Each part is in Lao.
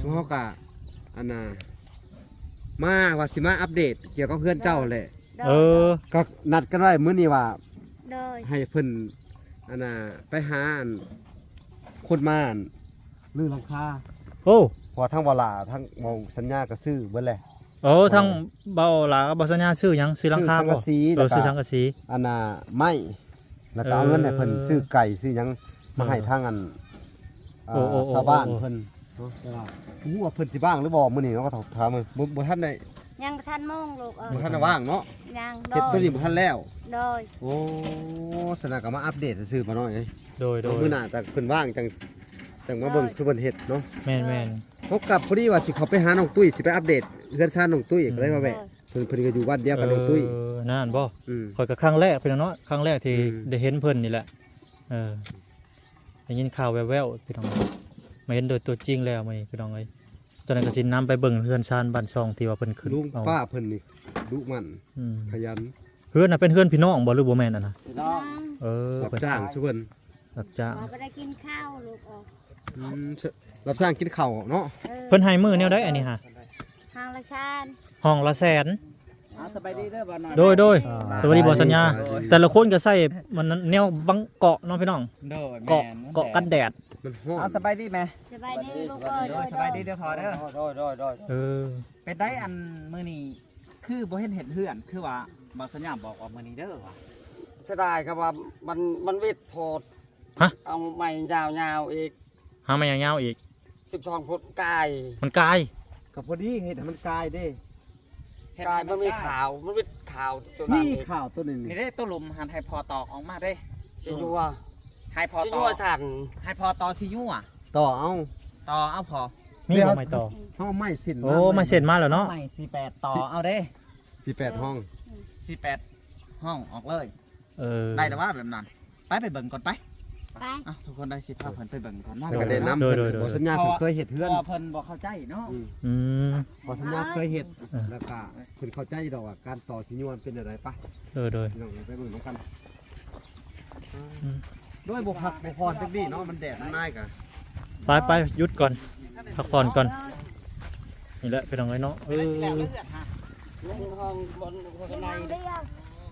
ຊຸມເຮົາກະ ອັນນ່າ ມາວ່າຊິມາອັບເດດກ່ຽວກັບເຮືອນເຈົ້າແຫຼະ. ໂດຍ ເອີ ກໍນັດກັນໄວ້ມື້ນີ້ວ່າ ໂດຍ ໃຫ້ເພິ່ນ ອັນນ່າ ໄປຫາ ອັນ ຄົນມາ ອັນ ຮື້ຫຼັງຄາ. ໂອ້ ເພາະວ່າທັງບໍ່ຫຼ້າ ທັງບໍ່ສັນຍາກໍຊື້ເບິດແຫຼະ. ໂອ້ ເອີ ທັງເບົາຫຼ້າກັບເບົາສັນຍາຊື້ຫຍັງ? ຊື້ຫຼັງຄາບໍ່? ຊື້ສັງກະສີ ເອີ ແລ້ວກໍ ຊື້ສັງກະສີ ອັນນ່າ ໄມ້ ແລ້ວກໍເອົາເງິນໃຫ້ເພິ່ນ ເອີ ຊື້ໄກ່ຊື້ຫຍັງມາໃຫ້ ເອີ ທາງອັນ ໂອ້ ອ່າ ໂອ້ ໂອ້ ຊາວບ້ານ ໂອ້ ເພິ່ນເນາະ. ແຕ່ວ່າບໍ່ຮູ້ວ່າເພິ່ນຊິວ່າງຫຼືບໍ່ມື້ນີ້ເນາະ ກໍຕ້ອງຖາມເບິ່ງ. ບໍ່ ບໍ່ທັນໄດ້ ຍັງບໍ່ທັນໂມງລູກເອີຍ ບໍ່ທັນໄດ້ວ່າງເນາະ. ຍັງ ເຮັດໂຕນີ້ບໍ່ທັນແລ້ວ. ໂດຍ ໂອ້ ສະນັ້ນກໍມາອັບເດດຊື່ໆ ປ້ານ້ອຍເອີຍ. ໂດຍ ໂດຍ ມື້ໜ້າຖ້າເພິ່ນວ່າງຈັ່ງ ຈັ່ງມາເບິ່ງ ໂດຍ ຄືເພິ່ນເຮັດເນາະ. ແມ່ນໆ ເຮົາກັບພໍດີວ່າຊິເຂົ້າໄປຫານ້ອງຕຸ້ຍ ຊິໄປອັບເດດເຮືອນຊານນ້ອງຕຸ້ຍ ອືມ ກໍເລີຍວ່າແວະ ເພິ່ນ ເພິ່ນກໍຢູ່ບ້ານດຽວກັບນ້ອງຕຸ້ຍ. ເອີ ນັ້ນບໍ່? ອືມ ຂ້ອຍກໍຄັ້ງແລກພີ່ນ້ອງເນາະ ຄັ້ງແລກທີ່ ອືມ ໄດ້ເຫັນເພິ່ນນີ້ແຫຼະ. ເອີ ໄດ້ຍິນຂ່າວແວ່ວໆ ພີ່ນ້ອງ ມາເຫັນໂດຍຕົວຈິງແລ້ວມື້ນີ້ພີ່ນ້ອງເອີຍ. ຕອນນັ້ນກໍຊິນຳໄປເບິ່ງເຮືອນຊານບ້ານຊ່ອງທີ່ວ່າເພິ່ນຂຶ້ນ. ລຸງ ເອົາ ປ້າເພິ່ນນີ້ດຸໝັ່ນ ອືມ ຂະຫຍັນ. ເຮືອນນະເປັນເຮືອນພີ່ນ້ອງບໍ່ ຫຼືບໍ່ແມ່ນ? ອັນນະ ພີ່ນ້ອງ ເອີ ຮັບຈ້າງຊຸເພິ່ນ ຮັບຈ້າງ ບໍ່ໄດ້ກິນເຂົ້າລູກເອີຍ. ອືມ ຮັບຈ້າງກິນເຂົ້າເນາະ. ເອີ ເພິ່ນໃຫ້ມື້ແນວໃດອັນນີ້ຫະ? ຫ້ອງລະແສນ ຫ້ອງລະແສນ. ອ່າ ສະບາຍດີເດີບ່າວນ້ອຍ. ໂດຍ ໂດຍ ອ່າ ສະບາຍດີບ່າວສັນຍາ. ສະບາຍດີ ແຕ່ລະຄົນກໍໃສ່ມັນແນວບັງເກາະເນາະພີ່ນ້ອງ. ໂດຍ ເກາະ ແມ່ນ ເກາະກັນແດດ. ມັນຮ້ອນ. ອ່າ ສະບາຍດີແມ່. ສະບາຍດີລູກເອີຍ. ໂດຍ ສະບາຍດີເດີພໍ່ເດີ. ໂດຍ ໂດຍ ໂດຍ ໂດຍ. ເອີ ເປັນໃດ ອັນມື້ນີ້ຄືບໍ່ເຫັນເຮັດເຮືອນ ຄືວ່າບ່າວສັນຍາບອກວ່າມື້ນີ້ເດີວ່າ. ເສຍດາຍຄັບວ່າມັນ ມັນວິດໂພດ. ຮະ? ເອົາໄມ້ຍາວໆອີກ. ຫາໄມ້ຍາວໆອີກ. ສິບສອງຟຸດກາຍ. ມັນກາຍ. ກໍພໍດີເຮັດໃຫ້ມັນກາຍເດ້. ເຮັດໃຫ້ມັນກາຍ. ກາຍ ມັນມີຂາວ ມັນວິດຂາວໂຕນັ້ນອີກ. ນີ້ຂາວໂຕນີ້. ນີ້ເດ້ ໂຕລຸ່ມຫັ້ນໃຫ້ພໍ່ຕອກອອກມາເດ້. ຊິຍົວ. ໃຫ້ພໍ່ ຊິຍົວ ຕອກ ຊັ້ນ. ໃຫ້ພໍ່ຕໍ່ຊິຍົວ. ຕໍ່ເອົາ. ຕໍ່ເອົາພໍ່. ນີ້ບໍ່ໄມ້ຕໍ່. ເຮົາເອົາໄມ້ເສັ້ນ ໂອ້ ມາ ໄມ້ເສັ້ນມາແລ້ວເນາະ. ໄມ້ສີ່ແປດຕໍ່ເອົາເດ້. ສີ່ແປດຫ້ອງ. ສີ່ແປດຫ້ອງອອກເລີຍ. ເອີ ໄດ້ແລ້ວວ່າແບບນັ້ນ. ໄປ ໄປເບິ່ງກ່ອນໄປ. ໄປ ເອົ້າ ທຸກຄົນໄດ້ ຊິພາເພິ່ນໄປເບິ່ງກ່ອນເນາະ. ໂດຍ ໂດຍ ໂດຍ ໂດຍ ໂດຍ. ບໍ່ສັນຍາເພິ່ນເຄີຍເຮັດເຮືອນ. ເພາະວ່າເພິ່ນບໍ່ເຂົ້າໃຈເນາະ. ອືມ ອືມ ບໍ່ສັນຍາເຄີຍເຮັດ. ເອີ ແລ້ວກະເພິ່ນເຂົ້າໃຈດອກວ່າການຕໍ່ຊິຍົວເປັນແນວໃດ. ໄປ ໂດຍ ໂດຍ ພີ່ນ້ອງ ໄປເບິ່ງນຳກັນ. ອືມ ໂດຍ ບໍ່ພັກບໍ່ຜ່ອນຈັກດີ້ເນາະ ມັນແດດມັນນາຍກະ. ໄປ ໄປ ຢຸດກ່ອນ ພັກຜ່ອນກ່ອນ. ນີ້ແຫຼະພີ່ນ້ອງເອີຍເນາະ. ເອີ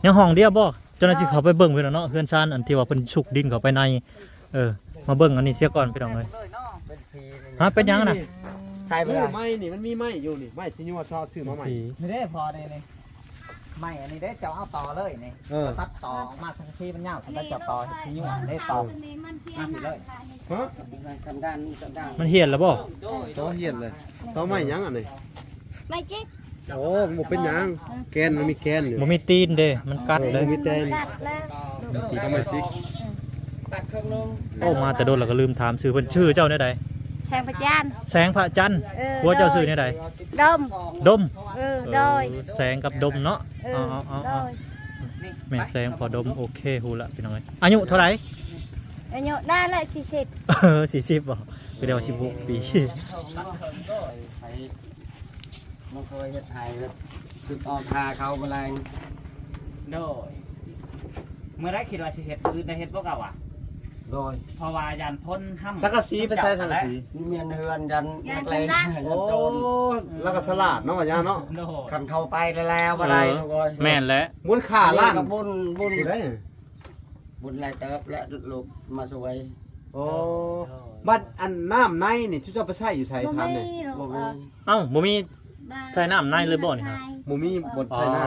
ຍັງຫ້ອງດຽວບໍ່? ເຈົ້າໜ້າທີ່ເຂົ້າໄປເບິ່ງພີ່ນ້ອງເນາະ ເຮືອນຊານອັນທີ່ວ່າເພິ່ນຊຸກດິນເຂົ້າໄປໃນ. ເອີ ມາເບິ່ງອັນນີ້ເສຍກ່ອນພີ່ນ້ອງເອີຍ. ຮະ ເປັນຫຍັງນະ? ໃສ່ບໍ່ໄດ້. ໄມ້ນີ້ ມັນມີໄມ້ຢູ່ນີ້ ໄມ້ຊິຍົວ ຊອບຊື້ມາໃໝ່. ນີ້ເດ້ພໍ່ ນີ້ ນີ້ ໄມ້ອັນນີ້ເດ້ ເຈົ້າເອົາຕໍ່ເລີຍນີ້. ເອີ ຕັດຕໍ່ອອກມາ ສັງກະສີມັນຍາວ ແລ້ວເຈົ້າຕໍ່ຊິຍົວເດ້ ຕໍ່ ນີ້ມັນເສຍ ມາຊິເລີຍ. ຮະ? ສັນດານ ສັນດານ ມັນຫ້ຽນແລ້ວບໍ່? ໂດຍ ໂຕຫ້ຽນເລີຍ. ເສົາໄມ້ຫຍັງອັນນີ້? ໄມ້ຈິກ. ໂອ້ ມັນບໍ່ເປັນຫຍັງ ແກນມັນມີແກນຢູ່. ບໍ່ມີຕີນເດ້ ມັນກັດເດ້. ເອີ ບໍ່ມີແຕ່ ມັນກັດແລ້ວ. ເສົາໄມ້ຈິກ. ຕັດເຄິ່ງໜຶ່ງ. ໂອ້ ມາແຕ່ດົນແລ້ວກໍລືມຖາມຊື່ເພິ່ນ. ຊື່ເຈົ້າແນວໃດ? ແສງພະຈັນ. ແສງພະຈັນ. ເອີ ຜົວເຈົ້າຊື່ແນວໃດ? ດົມ. ດົມ. ເອີ ໂດຍ ເອີ ແສງກັບດົມເນາະ. ເອີ ເອົາ ເອົາ ເອົາ ໂດຍ ແມ່ແສງ ພໍ່ດົມ. ໂອເຄ ຮູ້ລະພີ່ນ້ອງເອີຍ. ອາຍຸເທົ່າໃດ? ອາຍຸໄດ້ລະສີ່ສິບ. ເອີ ສີ່ສິບບໍ່? ຄືໄດ້ວ່າສິບຫົກປີ. ມັນເຄີຍເຮັດໃຫ້ແບບ ຄືອອກຫາເຂົາມາແລງ. ໂດຍ ເມື່ອໃດຄິດວ່າຊິເຮັດ ອື່ນໄດ້ເຮັດບໍ່ເກົ່າອ່ະ? ໂດຍ ເພາະວ່າຢ້ານຄົນຫ້ຳ. ສັງກະສີໄປໃສ່ສັງກະສີ? ແມ່ນເຮືອນຢ້ານ ຢ້ານຄົນລັກ. ໂອ້ ລາວກໍສະຫຼາດເນາະ ວ່າຢ້ານເນາະ. ໂດຍ ຄັນເຂົ້າໄປແລ້ວບໍ່ໄດ້. ໂອ້ຍ ແມ່ນແຫຼະ. ມູນຄ່າລ້ານ ບຸນ ບຸນໄດ້ ບຸນຫຼາຍເຕີບແຫຼະ ລູກມາຊ່ວຍ. ໂອ້ ບັດອັນນ້ຳໃນນີ້ ເຈົ້າໄປໃຊ້ຢູ່ໃສ? ຖາມແດ່. ບໍ່ມີ. ເອົ້າ ບໍ່ມີໃຊ້ນ້ຳໃນເລີຍບໍ່ນີ້? ບໍ່ມີບ່ອນໃຊ້ນ້ຳ.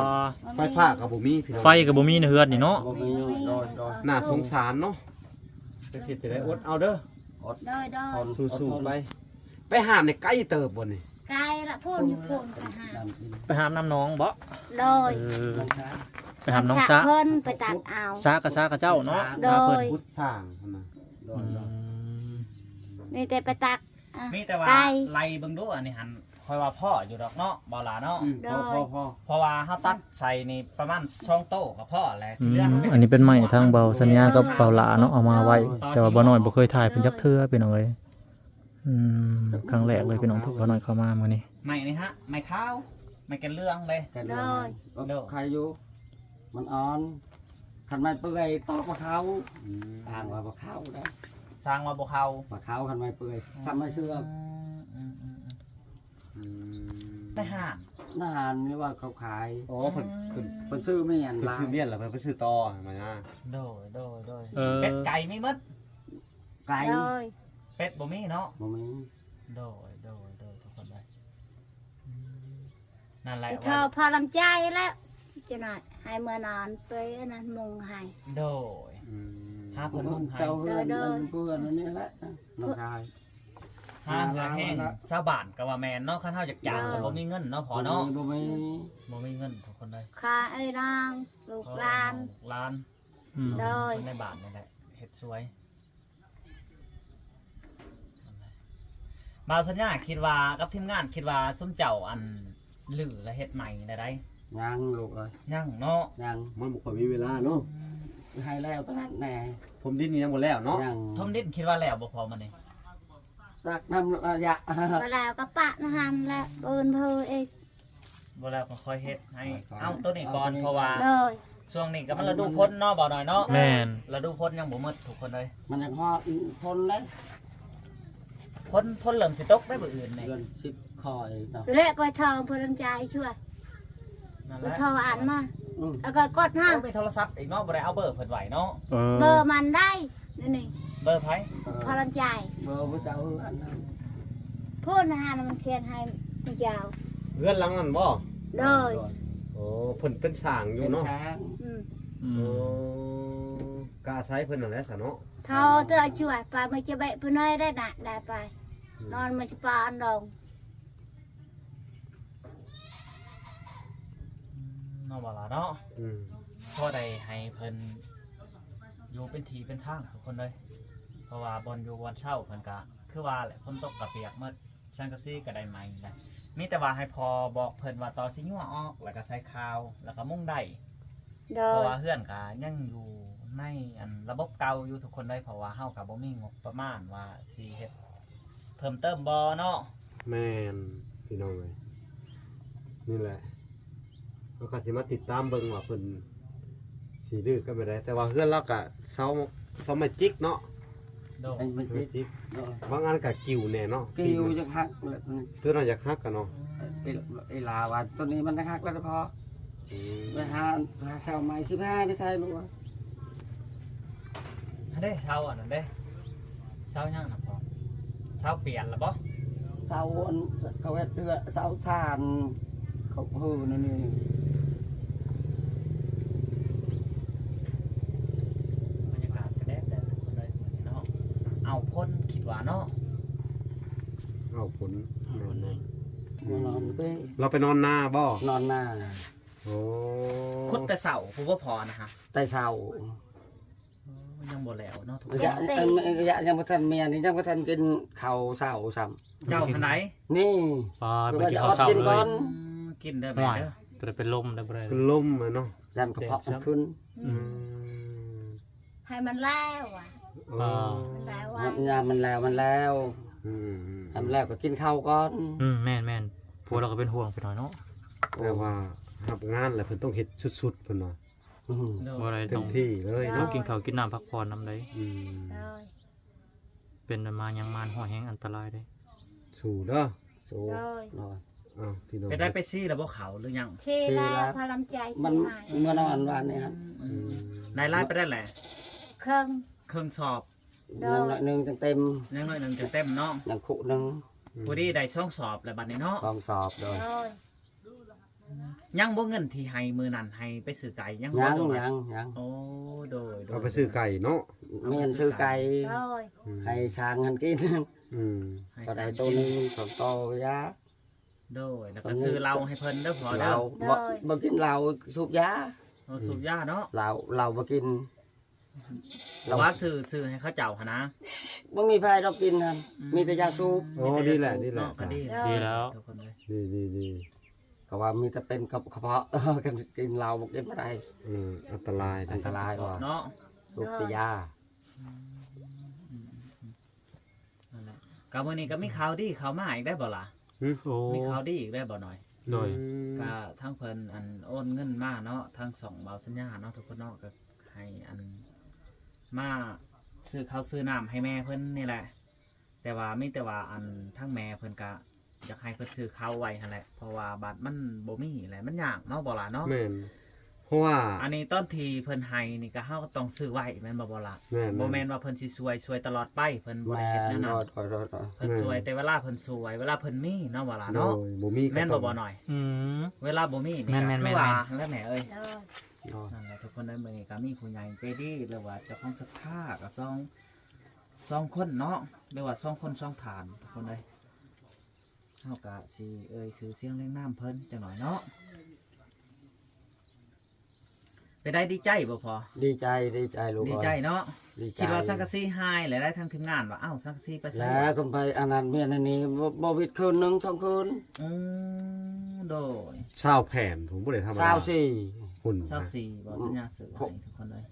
ອໍ ໄຟຟ້າກໍບໍ່ມີພີ່ນ້ອງ. ໄຟກໍບໍ່ມີໃນເຮືອນນີ້ເນາະ. ບໍ່ມີ. ໂດຍ ໂດຍ. ໜ້າສົງສານເນາະ. ຈັກຊິເຮັດໃດ ອົດເອົາເດີ. ອົດ. ໂດຍ ໂດຍ. ສູ້ໆໄປ. ໄປຫາມນີ້ໄກເຕີບບໍ່ນີ້? ໄກລະ ພຸ້ນຢູ່ພຸ້ນໄປຫາມ. ໄປຫາມນ້ຳໜອງບໍ່? ໂດຍ. ເອີ ໄປຫາມໜອງສະ ເພິ່ນໄປຕັກເອົາ. ສະກະສະຂະເຈົ້າເນາະ. ໂດຍ. ສະເພິ່ນ ຂຸດສ້າງຫັ້ນນະ. ໂດຍ ໂດຍ. ອືມ ມີແຕ່ໄປຕັກ. ອ່ະ ມີແຕ່ວ່າໄລ່ເບິ່ງດູ ອັນນີ້ຫັ້ນ ຂ້ອຍວ່າພໍຢູ່ດອກເນາະ ບ່າວຫຼ້າເນາະ. ອືມ ໂດຍ ພໍ ພໍ ພໍ ເພາະວ່າເຮົາຕັດໃສ່ນີ້ປະມານສອງໂຕກໍພໍແຫຼະ. ອືມ ທີ່ເຫຼືອ ອັນນີ້ເປັນໄມ້ທາງບ່າວສັນຍາກັບບ່າວຫຼ້າເນາະ ເອົາມາໄວ້. ໂດຍ ແຕ່ວ່າບ່າວນ້ອຍບໍ່ເຄີຍຖ່າຍເພິ່ນຈັກເທື່ອ ໂດຍ ພີ່ນ້ອງເອີຍ. ອືມ ຄັ້ງແລກເລີຍພີ່ນ້ອງ ບ່າວນ້ອຍເຂົ້າມາມື້ນີ້. ໄມ້ນີ້ຫະ ໄມ້ຂາວ ໄມ້ແກ່ນເລື່ອງເດ້. ໂດຍ ໂດຍ. ໄຂ່ຢູ່ ມັນອ່ອນ. ຄັນໄມ້ເປື່ອຍຕອກບໍ່ເຂົ້າ. ອືມ ສ້າງວ່າບໍ່ເຂົ້າໄດ໋. ສ້າງວ່າບໍ່ເຂົ້າ ບໍ່ເຂົ້າ ຄັນໄມ້ເປື່ອຍ. ອືມ ຊ້ຳໄມ້ເຊື່ອມ. ອືມ ອືມ ອືມ. ໃນຮ້ານ ໃນຮ້ານນີ້ວ່າເຂົາຂາຍ. ອໍ ເພິ່ນ ເພິ່ນ ເພິ່ນຊື້ມຽນ ເພິ່ນຊື້ມຽນແລ້ວເພິ່ນໄປຊື້ຕໍ່ຫັ້ນນະ. ໂດຍ ໂດຍ ໂດຍ ເອີ ເປັດໄກ່ມີໝົດ? ໄກ່ ໂດຍ ເປັດບໍ່ມີເນາະ? ບໍ່ມີ. ໂດຍ ໂດຍ ໂດຍ ທຸກຄົນເອີຍ. ອືມ ນັ້ນແຫຼະ ຊິໂທພໍລຳໃຈແລ້ວ ຈັກໜ້ອຍໃຫ້ເມືອນອນໄປອັນນັ້ນມຸງໃຫ້. ໂດຍ ອືມ ຫາເພິ່ນມຸງໃຫ້. ເຈົ້າເຮືອນ ໂດຍ ເພິ່ນເຮືອນອັນນີ້ແຫຼະ ນ້ອງຊາຍ. ຫາເຮືອນແຮງຊາວບ້ານກໍວ່າແມ່ນເນາະ ຄັນເຮົາຢາກຈ້າງ ໂດຍ ກໍບໍ່ມີເງິນເນາະພໍ່ເນາະ. ບໍ່ມີ ບໍ່ມີ ບໍ່ມີເງິນທຸກຄົນເອີຍ. ຂ້າເອີຍນາງ ລູກຫຼານ ພໍ່ນ້ອງ ລູກຫຼານ ອືມ ໂດຍ ຄົນໃນບ້ານນີ້ແຫຼະເຮັດຊ່ວຍ. ບ່າວສັນຍາຄິດວ່າ ກັບທີມງານຄິດວ່າ ຊຸມເຈົ້າອັນ ຫຼື ແລະເຮັດໃໝ່ແນວໃດ? ຍັງລູກເອີຍ ຍັງເນາະ ຍັງ ມັນບໍ່ຄ່ອຍມີເວລາເນາະ. ອືມ ໃຫ້ແລ້ວຕອນນັ້ນແດ່ ຖົມດິນຍັງບໍ່ແລ້ວເນາະ. ຍັງ ຖົມດິນຄິດວ່າແລ້ວບໍ່ພໍມື້ນີ້? ຕັກນ້ຳລະຍະ ບໍ່ແລ້ວກໍປະນະຫັ້ນແຫຼະ ບືນເພີອີກ. ບໍ່ແລ້ວກໍຄ່ອຍເຮັດໃຫ້ ເອົາໂຕນີ້ກ່ອນ ເອົາໂຕນີ້ ເພາະວ່າ ໂດຍ ຊ່ວງນີ້ກໍມັນລະດູຝົນເນາະ ບ່າວນ້ອຍເນາະ. ແມ່ນ ລະດູຝົນຍັງບໍ່ໝົດທຸກຄົນເອີຍ. ມັນຍັງຮອດຝົນເດ້ ຝົນ ຝົນເລີ່ມຊິຕົກໄດ້ມື້ອື່ນນີ້ ເດືອນສິບຄ່ອຍເນາະ. ແລະກໍເທົ່າເພິ່ນໃຈຊ່ວຍ ນັ້ນແຫຼະ ກໍເທົ່າອັນມາ ອືມ ແລ້ວກໍກົດຫາ ໂອ້ ມີໂທລະສັບອີກເນາະ ບໍ່ໄດ້ເອົາເບີເພິ່ນໄວ້ເນາະ. ເອີ ເບີມັນໄດ້ ນີ້ ນີ້ ເບີໃຜ? ເອີ ພະລັນຈາຍ ເບີຜູ້ເຈົ້າ ອັນນັ້ນ ພຸ້ນຫັ້ນ ມັນຂຽນໃຫ້ຜູ້ເຈົ້າ. ເຮືອນຫຼັງນັ້ນບໍ່? ໂດຍ ໂດຍ ໂອ້ ເພິ່ນເປັນຊ່າງຢູ່ເນາະ ເປັນຊ່າງ ອືມ ອືມ ໂອ້ ກະອາໄສເພິ່ນນັ້ນແຫຼະຊະເນາະ. ເທົ່າເທື່ອຊ່ວຍ ປາມາຈະແບະຜູ້ນ້ອຍໄດ້ນະ ໄດ້ໄປ ອືມ ນອນມາຊິປາອັນດອງ ອືມ ເນາະ ບໍ່ລະເນາະ ອືມ ພໍໄດ້ໃຫ້ເພິ່ນຢູ່ເປັນທີ່ເປັນທາງທຸກຄົນເອີຍ. ເພາະວ່າບ່ອນຢູ່ບ່ອນເຊົາເພິ່ນກະ ຄືວ່າແຫຼະ ຝົນຕົກກະປຽກໝົດ ສັງກະສີກໍໄດ້ໃໝ່ແລ້ວ ມີແຕ່ວ່າໃຫ້ພໍ່ບອກເພິ່ນວ່າຕໍ່ຊິຍົວອອກ ແລ້ວກໍໃສ່ຄາວ ແລ້ວກໍມຸງໄດ້. ໂດຍ ເພາະວ່າເຮືອນກໍຍັງຢູ່ໃນອັນລະບົບເກົ່າຢູ່ທຸກຄົນເດ້ ເພາະວ່າເຮົາກໍບໍ່ມີງົບປະມານວ່າຊິເຮັດເພີ່ມເຕີມບໍ່ເນາະ. ແມ່ນ ພີ່ນ້ອງເອີຍ ນີ້ແຫຼະ ເຮົາກໍຊິມາຕິດຕາມເບິ່ງວ່າເພິ່ນຊິດື້ກັນແບບໃດ ແຕ່ວ່າເຮືອນລາວກະເສົາ ເສົາໄມ້ຈິກເນາະ. ໂດຍ ໄມ້ຈິກ ໄມ້ຈິກ ໂດຍ ບາງອັນກະກິວແດ່ເນາະ ກິວຢາກຫັກແຫຼະ ຕົວນັ້ນຢາກຫັກກະເນາະ ເອີ ອີຫຼາວ່າຕົວນີ້ມັນຫັກແລ້ວພໍ ອືມ ໄປຫາ ຫາເສົາໃໝ່ ສິບຫ້າໄດ້ໃສ່ລູກ. ອັນເດ້ ເສົາອັນນັ້ນເດ້ ເສົາຫຍັງນະພໍ່? ເສົາປ່ຽນລະບໍ່? ເສົາອັນ ເຂົາເຮັດເຮືອນ ເສົາຖ່ານ ເຂົາເຮີນັ້ນນີ້. ບັນຍາກາດກະແດດແດດເລີຍເນາະ ເອົາຝົນ ຄິດວ່າເນາະ ເອົາຝົນ ແມ່ນ ແມ່ນ ມານອນເດ້. ລາວໄປນອນນາບໍ່? ນອນນາ. ໂອ້ ຂຸດແຕ່ເຊົ້າພຸ້ນບໍ່ພໍນະຮະ? ແຕ່ເຊົ້າ. ໂອ້ ຍັງບໍ່ແລ້ວເນາະ ທຸກຄົນ ຍັງບໍ່ທັນເມຍນີ້ ຍັງບໍ່ທັນກິນເຂົ້າເຊົ້າຊ້ຳ. ເຈົ້າຫັ້ນໃດ? ນີ້ ປາດ ບໍ່ໄດ້ກິນເຂົ້າເຊົ້າເລີຍ. ອືມ ກິນເດີແມ່ເດີ ໂຕໄດ້ເປັນລົມໄດ້ ບໍ່ໄດ້ ເປັນລົມເນາະ ຢ້ານກະເພາະມັນຂຶ້ນ. ອືມ ໃຫ້ມັນແລ້ວອະ ມັນແລ້ວ ຍາມມັນແລ້ວ ມັນແລ້ວ ອືມ ໃຫ້ມັນແລ້ວກໍກິນເຂົ້າກ່ອນ. ອືມ ແມ່ນໆ ຜົວລາວກໍເປັນຫ່ວງໄປໜ້ອຍເນາະ ແຕ່ວ່າຮັບງານແລ້ວເພິ່ນຕ້ອງເຮັດສຸດໆ ເພິ່ນວ່າ. ອືມ ໂດຍ ບໍ່ໄດ້ ເຕັມທີ່ເລີຍເນາະ ຕ້ອງກິນເຂົ້າກິນນ້ຳພັກຜ່ອນນຳໃດ໋. ອືມ ໂດຍ ເປັນມາຫຍັງມາຮ້ອຍແຮງອັນຕະລາຍເດ້ ສູ້ເດີ ສູ້. ໂດຍ ເນາະ ເປັນໄດ້ໄປຊີ້ແລ້ວບໍ່ເຂົ້າຫຼືຍັງ? ຊີ້ແລ້ວ ພະລຳໃຈ ມັນມື້ນອນວານນີ້ຫັ້ນ. ອືມ ອືມ ໄດ້ຫຼາຍປານໃດແຫຼະ? ເຄິ່ງ ເຄິ່ງສອບ. ໂດຍ ຍັງໜ້ອຍໜຶ່ງຈັ່ງເຕັມ ຍັງໜ້ອຍໜຶ່ງຈັ່ງເຕັມເນາະ ຍັງຄຸໜຶ່ງ. ອືມ ພໍດີໄດ້ສອງສອບແລ້ວບັດນີ້ເນາະ ສອງສອບ. ໂດຍ ໂດຍ ຍັງບໍ່ ເງິນທີ່ໃຫ້ມື້ນັ້ນໃຫ້ໄປຊື້ໄກ່ ຍັງບໍ່? ຍັງ ຍັງ ຍັງ. ໂອ້ ໂດຍ ໂດຍ ເອົາໄປຊື້ໄກ່ເນາະ. ແມ່ນ ຊື້ໄກ່ ໂດຍ ອືມ ໃຫ້ຊ້າງຫັ້ນກິນ. ອືມ ກໍໄດ້ໂຕໜຶ່ງສອງໂຕຢາ. ໂດຍ ແລ້ວກໍຊື້ເຫຼົ້າໃຫ້ເພິ່ນເດີພໍ່ເດີ. ເຫຼົ້າ ບໍ່ ບໍ່ກິນເຫຼົ້າ ສູບຢາ. ເອົາ ສູບຢາເນາະ ເຫຼົ້າ ເຫຼົ້າບໍ່ກິນ. ແຕ່ວ່າຊື້ ຊື້ໃຫ້ເຂົາເຈົ້າຫັ້ນນະ ບໍ່ມີໃຜດອກກິນຫັ້ນ. ອືມ ມີແຕ່ຢາສູບ. ໂອ້ ດີແຫຼະ ດີແຫຼະ ເນາະ ກໍດີ ດີແລ້ວ ທຸກຄົນເອີຍ ດີ ດີ ກໍວ່າມີແຕ່ເປັນກະເພາະ ກັນກິນເຫຼົ້າບໍ່ກິນບໍ່ໄດ້. ເອີ ອັນຕະລາຍ ອັນຕະລາຍເນາະ ສູບແຕ່ຢາ. ອືມ ອືມ ອືມ ນັ້ນແຫຼະ ກໍມື້ນີ້ກໍມີຂ່າວດີເຂົ້າມາອີກໄດ້ບໍ່ລະ? ຫື? ໂອ້ ມີຂ່າວດີອີກໄດ້ບໍ່ນ້ອຍ? ໂດຍ ອືມ ກໍທາງເພິ່ນອັນໂອນເງິນມາເນາະ ທາງຊ່ອງເບົາສັນຍາເນາະ ທຸກຄົນເນາະ ກໍໃຫ້ອັນມາຊື້ເຂົ້າຊື້ນ້ຳໃຫ້ແມ່ເພິ່ນນີ້ແຫຼະ. ແຕ່ວ່າມີແຕ່ວ່າອັນທາງແມ່ເພິ່ນກະ ຢາກໃຫ້ເພິ່ນຊື້ເຂົ້າໄວ້ຫັ້ນແຫຼະ ເພາະວ່າບັດມັນບໍ່ມີແຫຼະ ມັນຍາກເນາະ ບໍ່ຫຼ້າເນາະ? ແມ່ນ ເພາະວ່າ ອັນນີ້ຕອນທີ່ເພິ່ນໃຫ້ນີ້ກໍ ເຮົາກໍຕ້ອງຊື້ໄວ້ແມ່ນບໍ່ ບໍ່ຫຼ້າ? ແມ່ນໆ ບໍ່ແມ່ນວ່າເພິ່ນຊິຊ່ວຍ ຊ່ວຍຕະຫຼອດໄປ ເພິ່ນບໍ່ໄດ້ເຮັດແນວນັ້ນ ແມ່ນ ໂດຍໆ ເພິ່ນຊ່ວຍແຕ່ເວລາເພິ່ນຊ່ວຍ ເວລາເພິ່ນມີເນາະ ບໍ່ຫຼ້າເນາະ? ໂດຍ ບໍ່ມີກໍ ແມ່ນບໍ່ ບໍ່ໜ້ອຍ? ອືມ ເວລາບໍ່ມີນີ້ ແມ່ນໆໆໆ ຄືວ່າຫັ້ນແຫຼະແມ່ເອີຍ. ໂດຍ ໂດຍ ນັ້ນແຫຼະທຸກຄົນເອີຍ ມື້ນີ້ກໍມີຜູ້ໃຫຍ່ໃຈດີ ຫຼືວ່າເຈົ້າຂອງສັດທາກໍສອງ ສອງຄົນເນາະ ຫຼືວ່າສອງຄົນສອງທ່ານ ທຸກຄົນເອີຍ ເຮົາກະຊິເອີ່ຍຊື່ສຽງລຽງນາມເພິ່ນຈັກໜ້ອຍເນາະ. ເປັນໃດ ດີໃຈບໍ່ພໍ່? ດີໃຈ ດີໃຈລູກ ດີໃຈເນາະ ດີໃຈ. ຄິດວ່າສັງກະສີຫາຍແລ້ວ ທາງທີມງານວ່າ ເອົ້າ ສັງກະສີໄປໃສ ແລ້ວ ວະ ກໍໄປອັນນັ້ນ ເມຍນອັນນີ້ ບໍ່ ບໍ່ວິດຄືນໜຶ່ງສອງຄືນ. ອືມ ໂດຍ ຊາວແຜ່ນ ຜົມບໍ່ໄດ້ທຳມະດາ ຊາວສີ່ ພຸ້ນ ຊາວສີ່ບໍ່ ອືມ ສັນຍາຊື້ໃຫ້ທຸກຄົນເລີຍ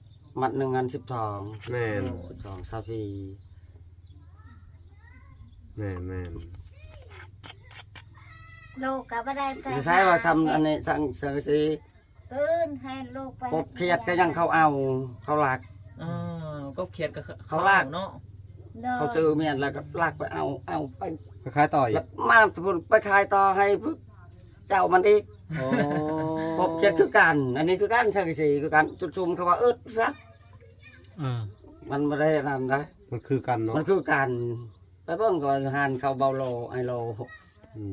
ມັດໜຶ່ງອັນສິບສອງ ແມ່ນ ໂດຍ ສິບສອງ ຊາວສີ່ ແມ່ນໆ ລູກກໍບໍ່ໄດ້ໄປ ໃຊ້ວ່າຊຳອັນນີ້ ສັງ ສັງກະສີ ຄືນໃຫ້ລູກໄປ ກົບຂຽດກໍຍັງເຂົາເອົາ ເຂົາລັກ ເອີ ກົບຂຽດກໍເຂົາລັກ ເຂົາເອົາເນາະ ໂດຍ ເຂົາຊື້ແມ່ນ ແລ້ວກໍລັກໄປເອົາ ເອົາໄປ ໄປຂາຍຕໍ່ອີກ ແລ້ວມາພຸ້ນໄປຂາຍຕໍ່ໃຫ້ເຈົ້າມັນອີກ. ໂອ້ ກົບຂຽດຄືກັນ ອັນນີ້ຄືກັນ ສັງກະສີຄືກັນ ຈຸດຊຸມເຂົາວ່າອຶດຊະ ເອີ ມັນບໍ່ໄດ້ອັນນັ້ນໃດ ມັນຄືກັນເນາະ ມັນຄືກັນ ໄປເບິ່ງກໍວ່າຢູ່ຮ້ານເຂົາເບົາໂລ ໄອໂລ ອື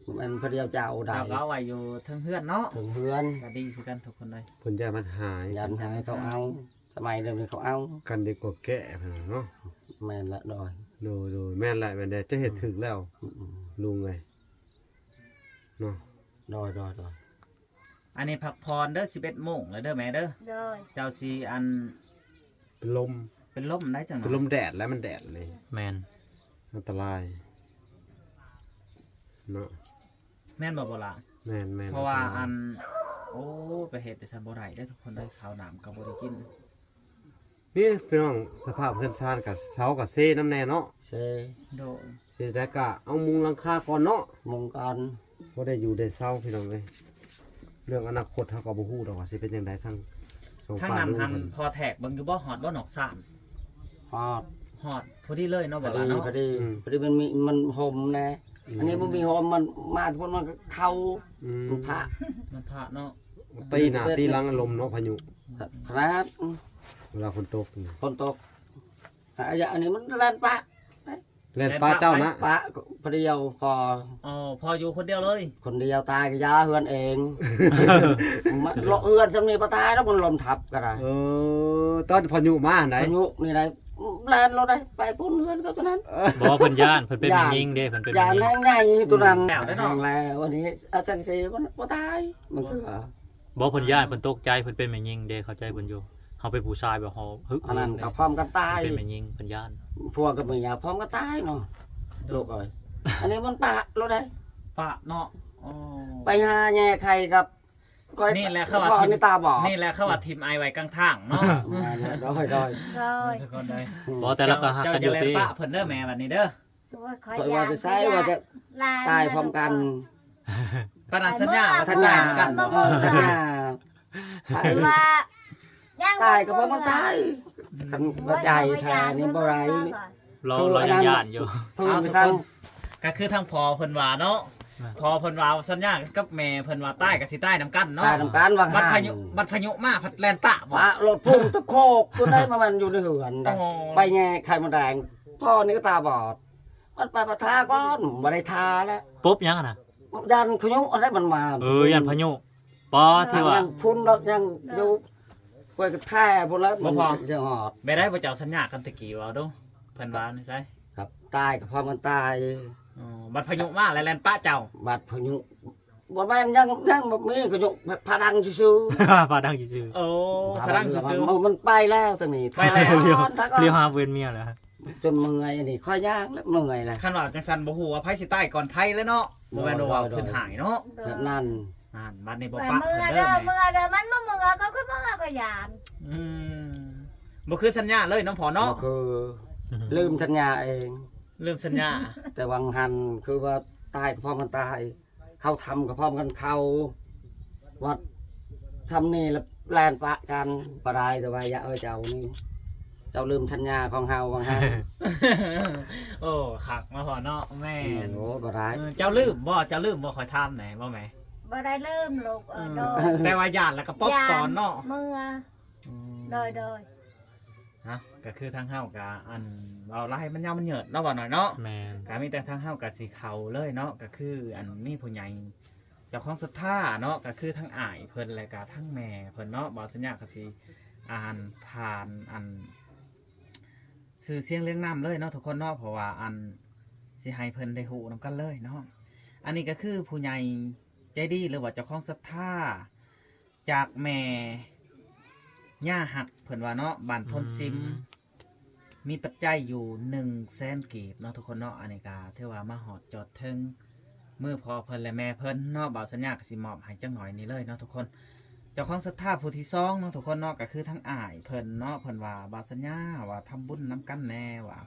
ມ ແມ່ນຜູ້ດຽວເຈົ້າໃດ ເຈົ້າກໍເອົາໄວ້ຢູ່ເທິງເຮືອນເນາະ ເທິງເຮືອນ ກໍດີຄືກັນທຸກຄົນເລີຍ ເພິ່ນຢ້ານມັນຫາຍ ຢ້ານຫາຍເຂົາເອົາ ສະໄໝເດີມນີ້ເຂົາເອົາ ກັນດີກວ່າແກະຫັ້ນເນາະ ແມ່ນລະ ໂດຍ ໂດຍ ໂດຍ ແມ່ນແຫຼະ ແມ່ນແຫຼະ ເຈົ້າເຮັດຖືກແລ້ວ ອືມ ລຸງເອີຍ ເນາະ ໂດຍ ໂດຍ ໂດຍ. ອັນນີ້ພັກຜ່ອນເດີ ສິບເອັດໂມງແລ້ວເດີແມ່ເດີ ໂດຍ ເຈົ້າຊິອັນ ເປັນລົມ ເປັນລົມໄດ໋ຈັງ ເປັນລົມແດດແລ້ວ ມັນແດດນີ້ ແມ່ນ ອັນຕະລາຍເນາະ ແມ່ນບໍ່ ບໍ່ລະ? ແມ່ນໆ ເພາະວ່າ ອັນຕະລາຍ ອັນ ໂອ້ ໄປເຮັດແຕ່ຊັ້ນບໍ່ໄດ້ເດີທຸກຄົນເດີ ເຂົ້ານ້ຳກໍບໍ່ໄດ້ກິນ. ນີ້ພີ່ນ້ອງ ສະພາບເຮືອນຊານກະເຊົາກະເຊນຳແດ່ເນາະ ເຊ ໂດຍ ເຊແລ້ວກະເອົາມຸງຫຼັງຄາກ່ອນເນາະ ມຸງກ່ອນ ພໍໄດ້ຢູ່ໄດ້ເຊົາພີ່ນ້ອງເອີຍ ເລື່ອງອະນາຄົດເຮົາກໍບໍ່ຮູ້ດອກວ່າຊິເປັນຈັ່ງໃດ ທາງ ທາງນັ້ນຫັ້ນ ພໍ່ແທກເບິ່ງຢູ່ບໍ່ ຮອດບໍ່ນອກຊານ ຮອດ ຮອດ ພໍດີເລີຍເນາະ ບໍ່ລະເນາະ ພໍດີ ອືມ ພໍດີ ມັນມີ ມັນຮົ່ມແດ່ ອືມ ອັນນີ້ບໍ່ມີຮົ່ມ ມັນມາພຸ້ນມັນກໍເຂົ້າ ອືມ ມັນພະ ມັນພະເນາະ ຕີໜ້າຕີຫຼັງລົມເນາະ ພາຍຸ ຂະໜາດ ເວລາຝົນຕົກນີ້ ຝົນຕົກ ອາ ອັນນີ້ມັນແລ່ນປະ ແລ່ນປະເຈົ້ານະ ປະຜູ້ດຽວ ພໍ ອໍ ພໍ່ຢູ່ຄົນດຽວເລີຍ ຄົນດຽວ ຕາຍກໍຢ່າເຮືອນເອງ ມາເລາະເຮືອນຊ່ຳນີ້ບໍ່ຕາຍດອກ ມັນລົມທັບກໍໄດ້ ເອີ ຕອນພາຍຸມາຫັ້ນໃດ ພາຍຸນີ້ໄດ ແລ່ນໂລດໄດ ໄປພຸ້ນເຮືອນເຂົາຕົວນັ້ນ ບໍ່ ເພິ່ນຢ້ານ ເພິ່ນເປັນແມ່ຍິງເດ້ ເພິ່ນເປັນແມ່ຍິງ ຢ້ານແຮງໃຫຍ່ຕົວນັ້ນ ແລ້ວເນາະ ແຮງແລ້ວ ອັນນີ້ອາຈານເຊ ມັນບໍ່ຕາຍ ມັນຄື ບໍ່ ເພິ່ນຢ້ານ ເພິ່ນຕົກໃຈ ເພິ່ນເປັນແມ່ຍິງເດ້ ເຂົ້າໃຈເພິ່ນຢູ່ ເຮົາເປັນຜູ້ຊາຍແບບເຮົາ ຮຶກ ອັນນັ້ນກໍພ້ອມກັນຕາຍ ເປັນແມ່ຍິງ ເພິ່ນຢ້ານ ຜົວກັບເມຍພ້ອມກັນຕາຍເນາະ ໂດຍ ລູກເອີຍ ອັນນີ້ມັນປະໂລດເດ້ ປະເນາະ ອໍ ໄປຫາແຍ່ໄຂ່ກັບ ນີ້ແຫຼະເຂົາວ່າ ນີ້ແຫຼະເຂົາວ່າຖິ້ມອ້າຍໄວ້ກາງທາງເນາະ ໂດຍ ໂດຍ ໂດຍ ທຸກຄົນເດີ ບໍ່ ແຕ່ລະກໍຮັກກັນຢູ່ຕິ ເຈົ້າຢ່າແລ່ນປະເພິ່ນເດີແມ່ ບັດນີ້ເດີ ໂອ້ຍ ຂ້ອຍ ຂ້ອຍວ່າ ຢາກ ຊິໃຊ້ວ່າຈະ ຢາກ ຕາຍພ້ອມກັນ ປານນັ້ນສັນຍາວ່າ ສັນຍາກັນ ເອີ ສັນຍາ ໄປວ່າ ຕາຍກໍບໍ່ມາຕາຍ ອືມ ຄັນວ່າໃຈແທ້ນີ້ບໍ່ໄດ້ ລາວ ລາວຍັງຢ້ານຢູ່ ເພິ່ນ ເອົາ ກໍຄືທາງພໍ່ເພິ່ນວ່າເນາະ ພໍ່ເພິ່ນວ່າສັນຍາກັບແມ່ເພິ່ນວ່າຕາຍກໍຊິຕາຍນຳກັນເນາະ ຕາຍນຳກັນວ່າ ບັດພາຍຸ ບັດພາຍຸມາພັດແລ່ນປະບໍ່ ປະໂລດ ພຸ້ນຕະໂຄກ ຕົວໃດມາແມ່ນຢູ່ໃນເຮືອນ ໄປແຍ່ໄຂ່ມົດແດງ ພໍ່ນີ້ກໍຕາບອດ ມັນໄປປະທາກ່ອນ ບໍ່ໄດ້ທາແລ້ວ ປົບຫຍັງຫັ້ນນະ ຢ້ານພາຍຸອັນໃດມັນມາ ເອີ ຢ້ານພາຍຸ ປາ ທີ່ວ່າຍັງພຸ້ນດອກ ຍັງຢູ່ ຂ້ອຍກໍແທ້ພຸ້ນແລ້ວ ບໍ່ພໍ ມັນຊິຮອດ ແບບໃດ ບໍ່ເຈົ້າສັນຍາກັນແຕ່ກີ້ ເວົ້າດູ ເພິ່ນວ່າແນວໃດ ຄັບ ຕາຍກໍພ້ອມກັນຕາຍ ອໍ ບັດພາຍຸມາແລ້ວແລ່ນປະເຈົ້າ ບັດພາຍຸ ບໍ່ແມ່ນ ຍັງ ຍັງບໍ່ມີ ກໍຢູ່ພະດັງຊື່ໆ ພະດັງຊື່ໆ ໂອ້ ພະດັງຊື່ໆ ມັນ ມັນໄປແລ້ວ ທາງນີ້ ໄປແລ້ວ ລຽວຫາເວນເມຍແລ້ວ ຈົນເມື່ອຍ ອັນນີ້ຂ້ອຍຍ່າງແລ້ວເມື່ອຍແລ້ວ ຄັນວ່າຈັ່ງຊັ້ນບໍ່ຮູ້ວ່າໃຜຊິຕາຍກ່ອນໃຜແລ້ວເນາະ ບໍ່ແມ່ນວ່າເພິ່ນຫາຍເນາະ ແບບນັ້ນ ນັ້ນ ບັດນີ້ບໍ່ປະເພິ່ນເດີ ເມື່ອເດີ ເມື່ອເດີ ມັນບໍ່ເມື່ອ ກໍຄືເມື່ອກໍຢ້ານ ອືມ ບໍ່ຄືສັນຍາເລີຍເນາະພໍ່ເນາະ ບໍ່ຄື ລືມສັນຍາເອງ ລືມສັນຍາ ແຕ່ຫວ່າງຫັ້ນຄືວ່າຕາຍກໍພ້ອມກັນຕາຍ ເຂົ້າຖ້ຳກໍພ້ອມກັນເຂົ້າ ວັດຖ້ຳນີ້ລະແລ່ນປະກັນ ບໍ່ໄດ້ ແຕ່ວ່າຢ່າເອີຍເຈົ້ານີ້ ເຈົ້າລືມສັນຍາຂອງເຮົາວ່າງຫັ້ນ. ໂອ້ ຄັກເນາະພໍ່ເນາະ. ແມ່ນ. ໂອ້ ບໍ່ໄດ້. ເອີ ເຈົ້າລືມບໍ່? ເຈົ້າລືມບໍ່? ຂ້ອຍຖາມແດ່ ບໍ່ແມ່? ບໍ່ໄດ້ລືມລູກ. ເອີ ອືມ ໂດຍ ແຕ່ວ່າຢ້ານແລ້ວກໍປົບກ່ອນເນາະ. ເມື່ອ ອືມ ໂດຍ ໂດຍ. ເນາະ ກໍຄືທາງເຮົາກໍ ອັນ ເວົ້າຫຼາຍມັນຍາວມັນຍືດເນາະ ບໍ່ໜ້ອຍເນາະ. ແມ່ນ. ກໍມີແຕ່ທາງເຮົາກໍຊິເຂົ້າເລີຍເນາະ ກໍຄື ອັນ ມີຜູ້ໃຫຍ່ເຈົ້າຂອງສັດທາເນາະ ກໍຄືທັງອ້າຍເພິ່ນ ແລະກໍທັງແມ່ເພິ່ນເນາະ. ບ່າວສັນຍາກໍຊິອ່ານຜ່ານ ອັນ ຊື່ສຽງລຽງນາມເລີຍເນາະທຸກຄົນເນາະ ເພາະວ່າ ອັນ ຊິໃຫ້ເພິ່ນໄດ້ຮູ້ນຳກັນເລີຍເນາະ. ອັນນີ້ກໍຄືຜູ້ໃຫຍ່ໃຈດີ ຫຼືວ່າເຈົ້າຂອງສັດທາ ຈາກແມ່ຍ່າຮັກ ເພິ່ນວ່າເນາະ ບ້ານໂພນຊິມ ອືມ ມີປັດໄຈຢູ່ໜຶ່ງແສນກີບເນາະທຸກຄົນເນາະ. ອັນນີ້ກໍຖືວ່າມາຮອດຈອດເຖິງມືພໍ່ເພິ່ນ ແລະ ແມ່ເພິ່ນເນາະ. ບ່າວສັນຍາກໍຊິມອບໃຫ້ຈັກໜ້ອຍນີ້ເລີຍເນາະທຸກຄົນ. ເຈົ້າຂອງສັດທາຜູ້ທີສອງເນາະທຸກຄົນເນາະ ກໍຄືທາງອ້າຍເພິ່ນເນາະ ເພິ່ນວ່າ ບ່າວສັນຍາ ວ່າທຳບຸນນຳກັນແດ່ ວ່າ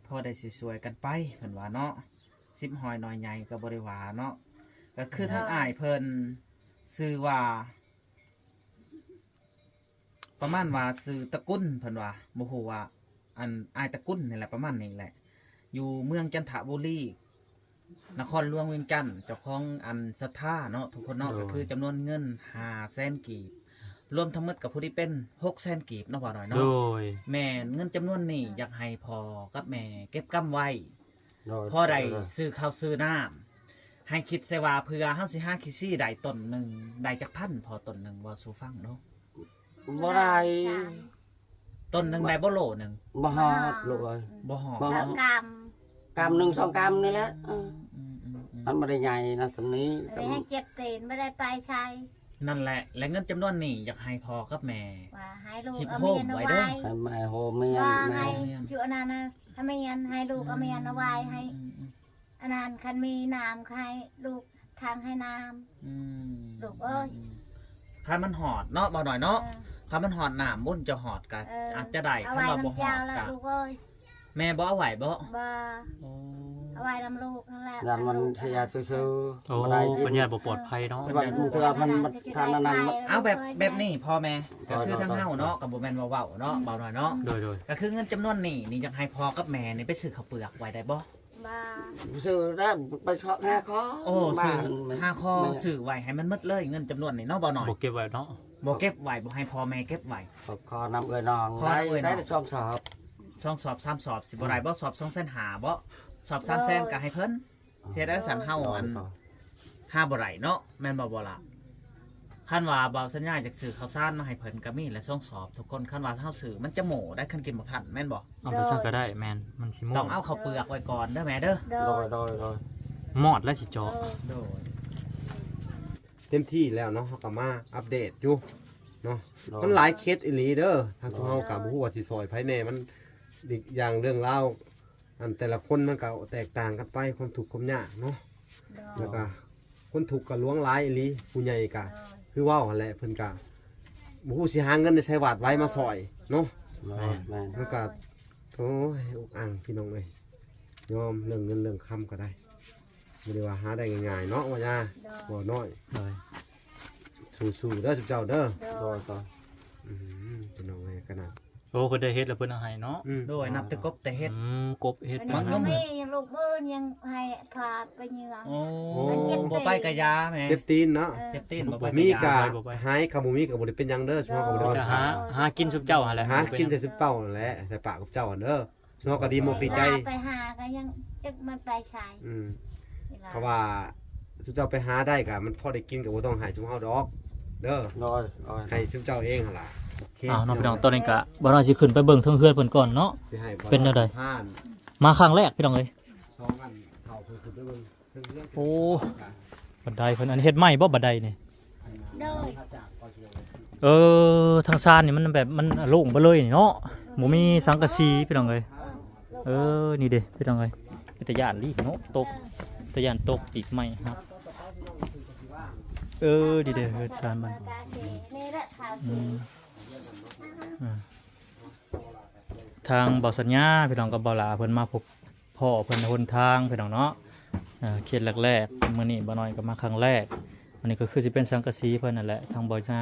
ພໍໄດ້ຊິຊ່ວຍກັນໄປ ເພິ່ນວ່າເນາະ. ສິບຮ້ອຍໜ້ອຍໃຫຍ່ກໍບໍ່ໄດ້ວ່າເນາະ. ກໍຄືທາງ ເອີ ອ້າຍເພິ່ນຊື່ວ່າ ປະມານວ່າຊື່ຕະກຸນ ເພິ່ນວ່າ ບໍ່ຮູ້ວ່າ ອັນ ອ້າຍຕະກຸນນີ້ແຫຼະ ປະມານນີ້ແຫຼະ ຢູ່ເມືອງຈັນທະບູລີ ນະຄອນຫຼວງວຽງຈັນ ເຈົ້າຂອງ ອັນ ສັດທາເນາະທຸກຄົນເນາະ. ໂດຍ. ກໍຄືຈຳນວນເງິນຫ້າແສນກີບ ລວມທັງໝົດກໍພໍດີເປັນຫົກແສນກີບເນາະ ບ່າວນ້ອຍເນາະ. ໂດຍ. ແມ່ນ. ເງິນຈຳນວນນີ້ຢາກໃຫ້ພໍ່ກັບແມ່ເກັບກຳໄວ້ ໂດຍ ພໍໄດ້ ໂດຍ ຊື້ເຂົ້າຊື້ນ້ຳ. ໃຫ້ຄິດໃສ່ວ່າ ເພື່ອເຮົາຊິຫາຂີ້ຊີ້ໄດ້ຕົ້ນໜຶ່ງ ໄດ້ຈັກພັນພໍຕົ້ນໜຶ່ງ ເວົ້າສູ່ຟັງເນາະ? ບໍ່ໄດ້. ຕົ້ນໜຶ່ງໄດ້ບໍ່ໂລໜຶ່ງ? ບໍ່ຮອດລູກເອີຍ. ບໍ່ຮອດ. ບໍ່ຮອດ. ສອງກຳ ກຳໜຶ່ງສອງກຳນີ້ແຫຼະ. ເອີ ອືມໆໆໆ ມັນບໍ່ໄດ້ໃຫຍ່ນະ ສ່ຳນີ້. ອັນນີ້ໃຫ້ເຈັບຕີນ ບໍ່ໄດ້ໄປໃສ. ນັ້ນແຫຼະ ແລະເງິນຈຳນວນນີ້ຢາກໃຫ້ພໍ່ກັບແມ່ ວ່າໃຫ້ລູກເອົາມຽນເອົາວາຍ ໃຫ້ແມ່ໂຮມມຽນ ວ່າໃຫ້ ແມ່ ຈຸອັນນັ້ນນະ ໃຫ້ມຽນ ໃຫ້ລູກເອົາມຽນເອົາວາຍ ໃຫ້ ອືມໆໆ ອັນນັ້ນ ຄັນມີນ້ຳໃຫ້ລູກຖັງໃຫ້ນ້ຳ. ອືມ ລູກເອີຍ ອືມ ຄັນມັນຮອດເນາະ ບ່າວນ້ອຍເນາະ. ເອີ ຄັນມັນຮອດນ້ຳບຸນຈະຮອດກະ ເອີ ອາດຈະໄດ້. ເອົາໄວ້ນຳເຈົ້າລະລູກເອີຍ. ແມ່ບໍ່ເອົາໄວ້ບໍ່? ບໍ່. ໂອ້ ເອົາໄວ້ນຳລູກນັ້ນແຫຼະ ຢ້ານມັນເສຍຊື່ໆ. ໂອ້ ບໍ່ໄດ້ກິນ ເພິ່ນຢ້ານບໍ່ປອດໄພເນາະ. ແຕ່ວ່າບາງເທື່ອມັນ ມັນທານອັນນັ້ນ. ເອົາແບບ ແບບນີ້ພໍ່ແມ່ ກໍຄືທາງເຮົາເນາະ ກໍບໍ່ແມ່ນວ່າເວົ້າເນາະ ບ່າວນ້ອຍເນາະ. ໂດຍໆ. ກໍຄືເງິນຈຳນວນນີ້ ນີ້ຢາກໃຫ້ພໍ່ກັບແມ່ນີ້ໄປຊື້ເຂົ້າເປືອກໄວ້ໄດ້ບໍ່? ບໍ່ ຊື້ໄດ້ ໄປຊອກຫາຂໍ. ໂອ້ ຊື້ຫາຂໍ ຊື້ໄວ້ໃຫ້ມັນໝົດເລີຍ ເງິນຈຳນວນນີ້ເນາະ ບ່າວນ້ອຍ. ບໍ່ເກັບໄວ້ເນາະ. ບໍ່ເກັບໄວ້ ບໍ່ໃຫ້ພໍ່ແມ່ເກັບໄວ້. ຂໍນຳເອື້ອຍນ້ອງ ຂໍນຳເອື້ອຍນ້ອງ ໄດ້ສອງສອບ ສອງສອບ ສາມສອບ ຊິບໍ່ໄດ້ບໍ່? ສອບສອງແສນຫ້າບໍ່? ສອບສາມແສນກໍໃຫ້ເພິ່ນ. ເຮັດໄດ້ຊັ້ນເຮົາ ອັນ ຫາບໍ່ໄດ້ເນາະ ແມ່ນບໍ່ ບໍ່ລະ? ຄັນວ່າບ່າວສັນຍາຢາກຊື້ເຂົ້າສານມາໃຫ້ເພິ່ນກໍມີແຫຼະ ສອງສອບທຸກຄົນ. ຄັນວ່າເຮົາຊື້ມັນຈະໂມ້ໄດ໋ ຄັນກິນບໍ່ທັນແມ່ນບໍ່? ເອົາໄປຊັ້ນກໍໄດ້. ແມ່ນ ມັນຊິໂມ້. ຕ້ອງເອົາເຂົ້າເປືອກໄວ້ກ່ອນເດີແມ່ເດີ. ໂດຍ ໂດຍ ໂດຍ. ມອດແລ້ວຊິເຈາະ. ໂດຍ ເຕັມທີ່ແລ້ວເນາະ ເຮົາກໍມາອັບເດດຢູ່ເນາະ. ໂດຍ ມັນຫຼາຍເຂດອີ່ຫຼີເດີ ທາງ ໂດຍ ເຮົາກໍບໍ່ຮູ້ວ່າຊິຊ່ອຍໃຜແດ່. ມັນອີກຢ່າງເລື່ອງລາວ ອັນແຕ່ລະຄົນມັນກໍແຕກຕ່າງກັນໄປ ຄວາມທຸກຄວາມຍາກເນາະ. ໂດຍ ແລ້ວກໍຄົນທຸກກໍຫຼວງຫຼາຍອີ່ຫຼີ. ຜູ້ໃຫຍ່ກໍ ໂດຍ ຄືເວົ້າຫັ້ນແຫຼະ ເພິ່ນກໍບໍ່ຮູ້ຊິຫາເງິນໃນໃສຫວາດໄຫວມາຊ່ອຍເນາະ. ໂດຍ ແມ່ນ ມັນກໍ ໂດຍ ໂອ້ຍ ອຸກອັ່ງພີ່ນ້ອງເອີຍ. ຍອມເລື່ອງເງິນເລື່ອງຄຳກໍໄດ້ ບໍ່ໄດ້ວ່າຫາໄດ້ງ່າຍໆເນາະ ວ່າຍາ ໂດຍ ບໍ່ນ້ອຍ. ໂດຍ ສູ້ໆເດີຊຸມເຈົ້າເດີ. ໂດຍ ໂດຍ ໂດຍ. ອືມ ພີ່ນ້ອງເອີຍ ຂະໜາດ ໂອ້ ເພິ່ນໄດ້ເຮັດແລ້ວເພິ່ນເອົາໃຫ້ເນາະ. ອືມ ໂດຍ ນັບແຕ່ກົບແຕ່ເຫັດ. ອືມ ກົບເຫັດ ມັນກໍມີລູກເບິ່ງຍັງໃຫ້ພາໄປເຍືອງ. ໂອ້ ມັນເຈັບຕີນ ບໍ່ໄປກະຢາແມ່ ເຈັບຕີນເນາະ. ເອີ ເຈັບຕີນ ບໍ່ໄປກະຢາ ມີກະຫາຍ ຄັນບໍ່ມີກະບໍ່ໄດ້ເປັນຫຍັງເດີ. ຊ່ວງເຮົາບໍ່ໄດ້ ຫາ ຫາກິນຊຸມເຈົ້າຫັ້ນແຫຼະ ຫາກິນແຕ່ຊຸມເຈົ້າຫັ້ນແຫຼະ ໃສ່ປາກກັບເຈົ້າຫັ້ນເດີ. ເຮົາກໍດີມົກດີໃຈ ເວລາໄປຫາກໍຍັງຈັກມັນໄປໃສ. ອືມ ເພາະວ່າຊຸມເຈົ້າໄປຫາໄດ້ກໍມັນພໍໄດ້ກິນ ກໍບໍ່ຕ້ອງໃຫ້ຊຸມເຮົາດອກເດີ. ໂດຍ ໂດຍ ໃຫ້ຊຸມເຈົ້າເອງຫັ້ນລະ. ໂອເຄ ອ້າວ ເນາະ ພີ່ນ້ອງ ຕອນນີ້ກໍບ່າວນ້ອຍຊິຂຶ້ນໄປເບິ່ງເທິງເຮືອນເພິ່ນກ່ອນເນາະ. ເປັນແນວໃດ? ມາຄັ້ງແລກ ພີ່ນ້ອງເອີຍ. ສອງອັນເຂົາເພິ່ນຂຶ້ນໄປເບິ່ງເທິງເຮືອນ. ໂອ້ ບັນໄດເພິ່ນ ອັນເຮັດໃໝ່ບໍ່ບັນໄດນີ້? ໂດຍ ເອີ ທາງຊານນີ້ມັນແບບ ມັນໂລ່ງໄປເລີຍນີ້ເນາະ ບໍ່ມີສັງກະສີ ພີ່ນ້ອງເອີຍ. ເອີ ນີ້ເດ້ ພີ່ນ້ອງເອີຍ ເປັນຕາຢ້ານລີ້ເນາະ ຕົກ ຕາຢ້ານຕົກປີກໄມ້ຫັກ. ເອີ ນີ້ເດ້ ເຮືອນຊານມັນ. ອືມ ອ່າ ທາງບ່າວສັນຍາ ພີ່ນ້ອງ ກັບບ່າວຫຼ້າ ເພິ່ນມາພົບ ພໍ້ເພິ່ນຫົນທາງ ພີ່ນ້ອງເນາະ. ເອີ ເຂດແລກໆ ມື້ນີ້ບ່າວນ້ອຍກໍມາຄັ້ງແລກ. ອັນນີ້ກໍຄືຊິເປັນສັງກະສີເພິ່ນນັ້ນແຫຼະ ທາງບ່າວຍາ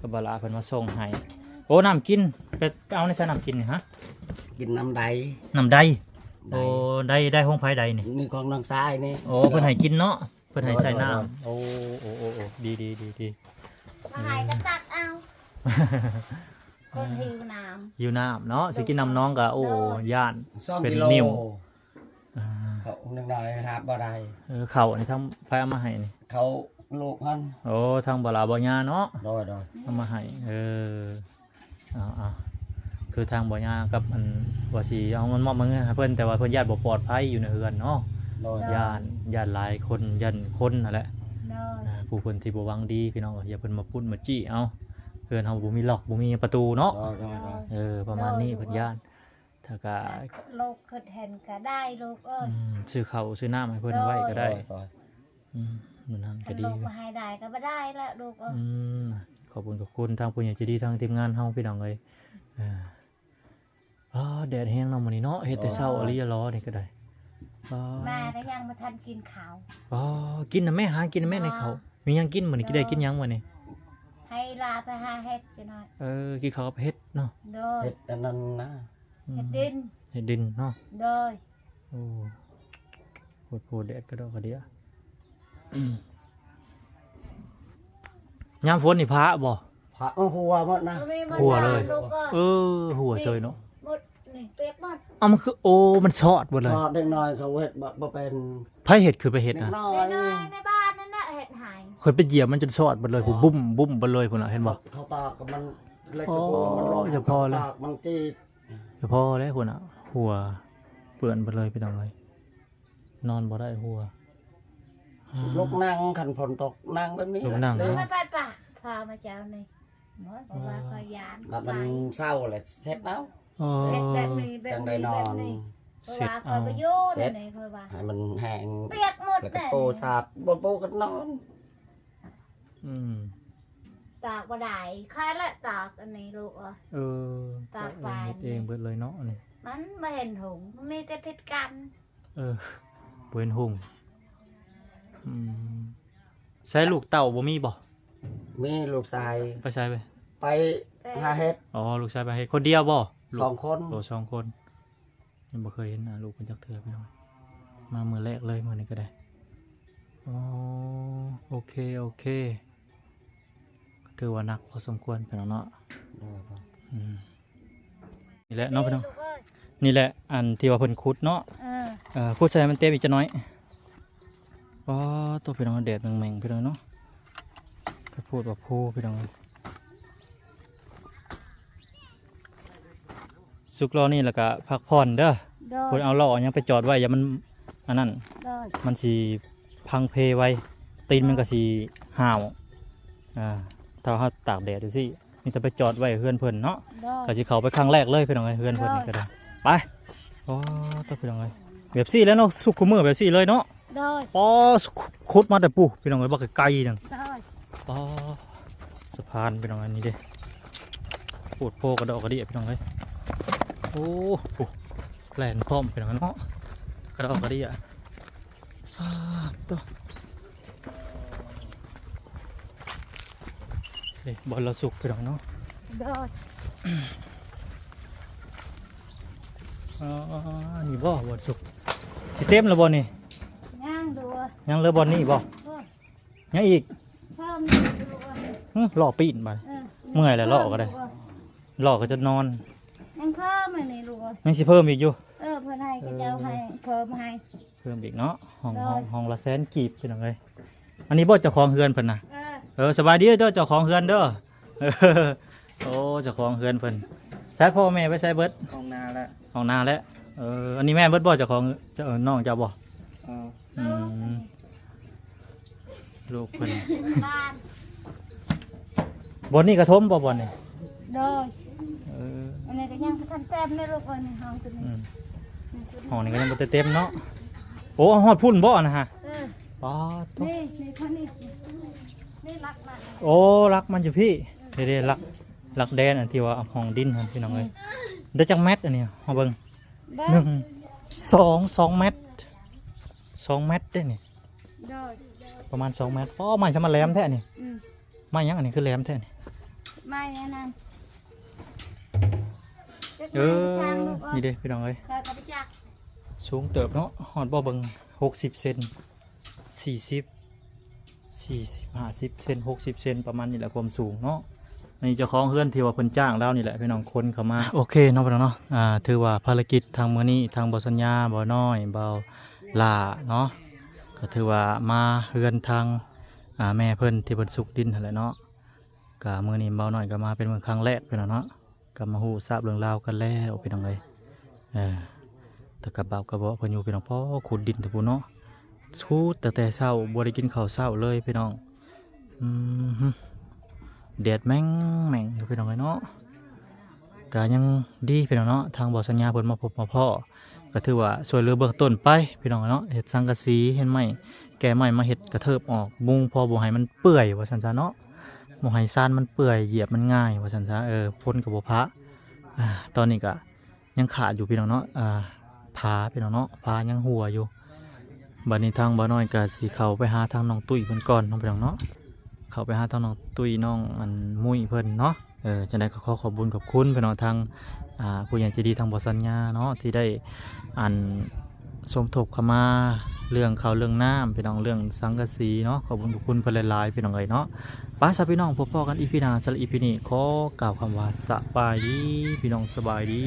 ກັບບ່າວຫຼ້າເພິ່ນມາສົ່ງໃຫ້. ໂອ້ ນ້ຳກິນ ໄປເອົາໃນໃສນ້ຳກິນນີ້ຮະ? ກິນນ້ຳໃດ ນ້ຳໃດ. ໃດ ໂອ້ ໃດ ໃດຂອງໃຜໃດນີ້? ນີ້ຂອງນ້ອງຊາຍນີ້. ໂອ້ ເພິ່ນໃຫ້ກິນເນາະ ເພິ່ນໃຫ້ໃສ່ນ້ຳ. ໂດຍ ໂດຍ ໂອ້ ໂອ້ ໂອ້ ໂອ້ ດີ ດີ ດີ ດີ ມາໃຫ້ກໍຕັກເອົາ ຄົນຫິວນ້ຳ ຫິວນ້ຳເນາະ ຊິກິນນ້ຳໜອງກໍ ໂອ້ ໂດຍ ຢ້ານ ສອງກິໂລ ເປັນນິ້ວ. ອ່າ ເຂົ້າໜຶ່ງໜ້ອຍຫາບບໍ່ໄດ້. ເອີ ເຂົ້ານີ້ທາງໃຜເອົາມາໃຫ້ນີ້? ເຂົ້າລູກຫັ້ນ. ໂອ້ ທາງບໍ່ຫຼ້າບໍ່ຍາເນາະ. ໂດຍ ໂດຍ ເອົາມາໃຫ້. ເອີ ເອົາໆ ຄືທາງບໍ່ຍາກັບອັນວ່າຊິເອົາເງິນມອບເງິນໃຫ້ເພິ່ນ ແຕ່ວ່າເພິ່ນຢ້ານບໍ່ປອດໄພຢູ່ໃນເຮືອນເນາະ. ໂດຍ ໂດຍ ຢ້ານ ຢ້ານຫຼາຍຄົນ ຢ້ານຄົນຫັ້ນແຫຼະ. ໂດຍ ອ່າ ຜູ້ເພິ່ນທີ່ບໍ່ຫວັງດີພີ່ນ້ອງ ຢ່າເພິ່ນມາປຸ້ນມາຈີ້ເອົາ. ເຮືອນເຮົາບໍ່ມີລັອກ ບໍ່ມີປະຕູເນາະ. ໂດຍ ໂດຍ ໂດຍ ເອີ ປະມານນີ້ ໂດຍ ເພິ່ນຢ້ານ. ຖ້າກະ ໂລກຄິດເຫັນກໍໄດ້ລູກເອີຍ. ອືມ ຊື້ເຂົ້າຊື້ນ້ຳໃຫ້ເພິ່ນໄວ້ກໍໄດ້. ໂດຍ ໂດຍ ອືມ ນັ້ນກໍດີ ຄັນລູກບໍ່ໃຫ້ໄດ້ກໍບໍ່ໄດ້ລະລູກເອີຍ. ອືມ ຂອບຄຸນ ຂອບຄຸນທາງຜູ້ໃຫຍ່ໃຈດີ ທາງທີມງານເຮົາພີ່ນ້ອງເອີຍ. ເອີ ອ້າ ແດດແຮງເນາະມື້ນີ້ເນາະ ເຮັດແຕ່ເຊົ້າອີ່ຫຼີຫຼໍນີ້ກໍໄດ້. ອ້າ ມາກໍຍັງບໍ່ທັນກິນເຂົ້າ. ອໍ ກິນນະແມ່ ຫາກິນນະແມ່ໃນເຂົ້າ. ມີຫຍັງກິນມື້ນີ້? ກິນໄດ້ກິນຫຍັງມື້ນີ້? ໃຫ້ລາໄປຫາເຫັດຈັກໜ້ອຍ. ເອີ ກິນເຂົ້າກັບເຫັດເນາະ. ໂດຍ ເຫັດອັນນັ້ນນະ. ອືມ ເຫັດດິນ ເຫັດດິນເນາະ. ໂດຍ ໂອ້ ໂພດໂພ ແດດກະດອກກະເດຍ. ອືມ ຍາມຝົນນີ້ພະບໍ່? ພະ ເອີ ຮົ່ວໝົດນະ. ຮົ່ວເລີຍ. ເອີ ຮົ່ວເຊີຍເນາະ. ໝົດນີ້ ປຽກໝົດ. ເອົ້າ ມັນຄື ໂອ້ ມັນຊອດໝົດເລີຍ. ຊອດ ເດັກນ້ອຍເຂົາເຮັດບໍ່ ບໍ່ເປັນ. ໃຜເຮັດ? ຄືໃຜເຮັດນະ? ເດັກນ້ອຍ ເດັກນ້ອຍໃນບ້ານນັ້ນນະເຮັດໃຫ້. ຂ້ອຍໄປຢຽບມັນຈົນຊອດໝົດເລີຍ. ໂອ້ ພຸ້ນ ບຸ້ມ ບຸ້ມໄປເລີຍພຸ້ນນະ ເຫັນບໍ່? ເຂົາຕາກມັນເລັກ ໂອ້ ກະບໍ່ມັນ ຢ່າພໍເລີຍ ຕາກມັນຈີດ. ສະພໍແລ້ວພຸ້ນນະ ຫົວເປື້ອນເບິດເລີຍພີ່ນ້ອງເອີຍ. ນອນບໍ່ໄດ້ຫົວ. ລຸກນັ່ງ ຄັນຝົນຕົກນັ່ງແບບນີ້. ລຸກນັ່ງເນາະ. ໄປໆ ພາມາເຈົ້ານີ້ ໝໍ ເພາະວ່າຂ້ອຍຢ້ານ ບັດມັນເຊົາແລ້ວເຊັດເອົາ. ອໍ ເຊັດແບບນີ້ ແບບນີ້ ຈັ່ງໄດ້ນອນ ແບບນີ້. ເພາະວ່າຂ້ອຍບໍ່ຢູ່ໃນນີ້ ຂ້ອຍວ່າ ໃຫ້ມັນແຫ້ງ ປຽກໝົດ ແລ້ວກໍປູສາດ ບໍ່ປູກໍນອນ. ອືມ ຕາກບໍ່ໄດ້ ຂ້ອຍລະຕາກອັນນີ້ລູກເອີຍ. ເອີ ຕາກໄປເຮັດເອງເບິດເລີຍເນາະນີ້. ມັນບໍ່ເຫັນຫຸງ ມັນມີແຕ່ພິດກັນ. ເອີ ບໍ່ເຫັນຫຸງ. ອືມ ໃຊ້ລູກເຕົ້າບໍ່ມີບໍ່? ມີລູກຊາຍ. ໄປໃສ? ໄປ ໄປຫາເຫັດ. ອໍ ລູກຊາຍໄປເຫັດ ຄົນດຽວບໍ່? ສອງຄົນ. ໂອ້ ສອງຄົນ. ຍັງບໍ່ເຄີຍເຫັນໜ້າລູກເພິ່ນຈັກເທື່ອພີ່ນ້ອງ. ມາມື້ແລກເລີຍມື້ນີ້ກໍໄດ້. ອໍ ໂອເຄ ໂອເຄ ຖືວ່າໜັກພໍສົມຄວນພີ່ນ້ອງເນາະ. ໂດຍ ໂດຍ ອືມ ນີ້ແຫຼະເນາະພີ່ນ້ອງ. ນີ້ແຫຼະ ອັນທີ່ວ່າເພິ່ນຂຸດເນາະ. ເອີ ເອີ ຂຸດໃສ່ໃຫ້ມັນເຕັມອີກຈັກໜ້ອຍ. ອໍ ໂຕ ພີ່ນ້ອງ ແດດແມ່ງໆ ພີ່ນ້ອງເນາະ. ກະໂພດວ່າໂພ ພີ່ນ້ອງ. ສຸກລໍ້ນີ້ແລ້ວກະພັກຜ່ອນເດີ. ໂດຍ ເພິ່ນເອົາລໍ້ຫຍັງໄປຈອດໄວ້ ຢ່າມັນອັນນັ້ນ. ໂດຍ ມັນຊິພັງເພໄວ ຕີນມັນກະຊິຫ້າວ. ອ່າ ຖ້າເຮົາຕາກແດດຈັ່ງຊີ້ ມີແຕ່ໄປຈອດໄວ້ເຮືອນເພິ່ນເນາະ. ໂດຍ ກະຊິເຂົ້າໄປຄັ້ງແລກເລີຍພີ່ນ້ອງເອີຍ ເຮືອນເພິ່ນນີ້ກະໄດ້. ໂດຍ ໄປ. ໂອ້ ໂຕ ພີ່ນ້ອງເອີຍ ແບບຊີ້ແຫຼະເນາະ ສຸກຄູ່ມື້ແບບຊີ້ເລີຍເນາະ. ໂດຍ ອໍ ຂຸດມາແຕ່ປູ້ພີ່ນ້ອງເອີຍ ບັກໄກໆໜຶ່ງ. ໂດຍ ອໍ ສະພານພີ່ນ້ອງ ອັນນີ້ເດ້. ໂພດໂພກະດອກກະເດຍພີ່ນ້ອງເອີຍ. ໂອ້ ໂອ້ ແລ່ນພ້ອມພີ່ນ້ອງເນາະ ກະດອກກະເດຍ. ອ່າ ໂຕ ເດ້ ບ່ອນລາວສຸກພີ່ນ້ອງເນາະ. ໂດຍ ອໍ ນີ້ບໍ່ບ່ອນສຸກ ຊິເຕັມແລ້ວບໍ່ນີ້? ຍັງ ຍັງເຫຼືອບ່ອນນີ້ບໍ່? ໂດຍ ຍັງອີກ ເພີ່ມອີກ. ຫຶ ລໍ້ປີ້ນບາດ. ເອີ ເມື່ອຍແລ້ວ ລໍ້ກໍໄດ້ ລໍ້ກໍຈະນອນ. ຍັງເພີ່ມອັນນີ້ລູກເອີຍ ຍັງຊິເພີ່ມອີກຢູ່. ເອີ ເພິ່ນໃຫ້ ເຂົາເຈົ້າໃຫ້ເພີ່ມໃຫ້ ເພີ່ມອີກເນາະ. ຫ້ອງ ໂດຍ ຫ້ອງ ຫ້ອງລະແສນກີບພີ່ນ້ອງເອີຍ. ອັນນີ້ບໍ່ເຈົ້າຂອງເຮືອນເພິ່ນນະ? ເອີ ເອີ ສະບາຍດີເດີ ເຈົ້າຂອງເຮືອນເດີ. ໂອ້ ເຈົ້າຂອງເຮືອນເພິ່ນ. ໃສພໍ່ແມ່ໄປໃສເບິດ? ອອກນາແລ້ວ ອອກນາແລ້ວ. ເອີ ອັນນີ້ແມ່ນເບິດບໍ່ ເຈົ້າຂອງ ເຈົ້າ ນ້ອງເຈົ້າບໍ່? ເອີ ອືມ ລູກເພິ່ນ. ບ່ອນນີ້ກະຖົມບໍ່ ບ່ອນນີ້? ໂດຍ ເອີ ອັນນີ້ກະຍັງບໍ່ທັນເຕັມເນາະລູກເອີຍ ໃນຫ້ອງໂຕນີ້. ອືມ ຫ້ອງນີ້ກະຍັງບໍ່ທັນເຕັມເນາະ. ໂອ້ ຮອດພຸ້ນບໍ່ຫັ້ນນະ? ເອີ ປາດໂທ້ ນີ້ ນີ້ ເທົ່ານີ້ ນີ້ຫຼັກມັນ. ໂອ້ ຫຼັກມັນຢູ່ພີ້. ເດ້ໆ ຫຼັກ ຫຼັກແດນ ອັນທີ່ວ່າຫ້ອງດິນຫັ້ນພີ່ນ້ອງເອີຍ. ອືມ ໄດ້ຈັກແມັດອັນນີ້ ເຮົາເບິ່ງ ເບິ່ງ ໜຶ່ງ ສອງ ສອງແມັດ ສອງແມັດເດ້ນີ້. ໂດຍ ປະມານສອງແມັດ. ອໍ ໄມ້ຊະມາແຫຼມແທ້ນີ້. ອືມ ໄມ້ຫຍັງອັນນີ້ຄືແຫຼມແທ້ນີ້? ໄມ້ອັນນັ້ນ ເອີ ນີ້ເດ້ພີ່ນ້ອງເອີຍ ຂ້ອຍກໍໄປຈັກ ສູງເຕີບເນາະ. ຮອດບໍ່ ເບິ່ງ ຫົກສິບເຊັນ ສີ່ສິບ ສີ່ສິບ ຫ້າສິບເຊັນ ຫົກສິບເຊັນ ປະມານນີ້ແຫຼະ ຄວາມສູງເນາະ. ອັນນີ້ເຈົ້າຂອງເຮືອນທີ່ວ່າເພິ່ນຈ້າງລາວນີ້ແຫຼະ ພີ່ນ້ອງ ຄົນເຂົ້າມາ. ໂອເຄເນາະ ພີ່ນ້ອງເນາະ ອ່າ ຖືວ່າພາລະກິດທາງມື້ນີ້ ທາງບ່າວສັນຍາ ບ່າວນ້ອຍ ບ່າວຫຼ້າເນາະ ກໍຖືວ່າມາເຮືອນທາງ ອ່າ ແມ່ເພິ່ນທີ່ເພິ່ນສຸກດິນຫັ້ນແຫຼະເນາະ. ກະມື້ນີ້ບ່າວນ້ອຍກໍມາເປັນມື້ຄັ້ງແລກ ພີ່ນ້ອງເນາະ ກໍມາຮູ້ຊາບເລື່ອງລາວກັນແລ້ວ ພີ່ນ້ອງເອີຍ. ເອີ ແຕ່ກະບ່າວກະເບາະເພິ່ນຢູ່ ພີ່ນ້ອງ ພໍຂຸດດິນແຕ່ພຸ້ນເນາະ ຂຸດຕັ້ງແຕ່ເຊົ້າ ບໍ່ໄດ້ກິນເຂົ້າເຊົ້າເລີຍ ພີ່ນ້ອງ. ອືມ ແດດແມ່ງໆ ຢູ່ ພີ່ນ້ອງເອີຍເນາະ. ກະຍັງດີ ພີ່ນ້ອງເນາະ ທາງບ່າວສັນຍາເພິ່ນມາພົບມາພໍ້ ກໍຖືວ່າຊ່ວຍເຫຼືອເບື້ອງຕົ້ນໄປ ພີ່ນ້ອງເນາະ. ເຮັດສັງກະສີ ເຮັດໄມ້ ແກ່ໄມ້ມາເຮັດກະເທີບອອກ ມຸງພໍບໍ່ໃຫ້ມັນເປື່ອຍ ວ່າຊັ້ນຊະເນາະ ບໍ່ໃຫ້ຊານມັນເປື່ອຍ ຢຽບມັນງ່າຍ ວ່າຊັ້ນຊະ. ເອີ ຝົນກໍບໍ່ພະ. ອ່າ ຕອນນີ້ກະຍັງຂາດຢູ່ ພີ່ນ້ອງເນາະ ອ່າ ຝາ ພີ່ນ້ອງເນາະ ຝາຍັງຮົ່ວຢູ່. ບັດນີ້ທາງບ່າວນ້ອຍກະຊິເຂົ້າໄປຫາທາງນ້ອງຕຸ້ຍເພິ່ນກ່ອນເນາະ ພີ່ນ້ອງເນາະ ເຂົ້າໄປຫາທາງນ້ອງຕຸ້ຍ ນ້ອງອັນ ມຸ້ຍເພິ່ນເນາະ. ເອີ ຈັ່ງໃດກໍຂໍຂອບບຸນຂອບຄຸນ ພີ່ນ້ອງ ທາງ ອ່າ ຜູ້ໃຫຍ່ໃຈດີທາງບ່າວສັນຍາເນາະ ທີ່ໄດ້ອັນ ສົມທົບເຂົ້າມາເລື່ອງເຂົ້າເລື່ອງນ້ຳ ພີ່ນ້ອງ ເລື່ອງສັງກະສີເນາະ. ຂອບບຸນຂອບຄຸນເພິ່ນຫຼາຍໆ ພີ່ນ້ອງເອີຍເນາະ. ໄປຊະ ພີ່ນ້ອງ ພົບພໍ້ກັນອີພີໜ້າ. ສຳລັບອີພີນີ້ຂໍກ່າວຄຳວ່າສະບາຍດີ ພີ່ນ້ອງ ສະບາຍດີ.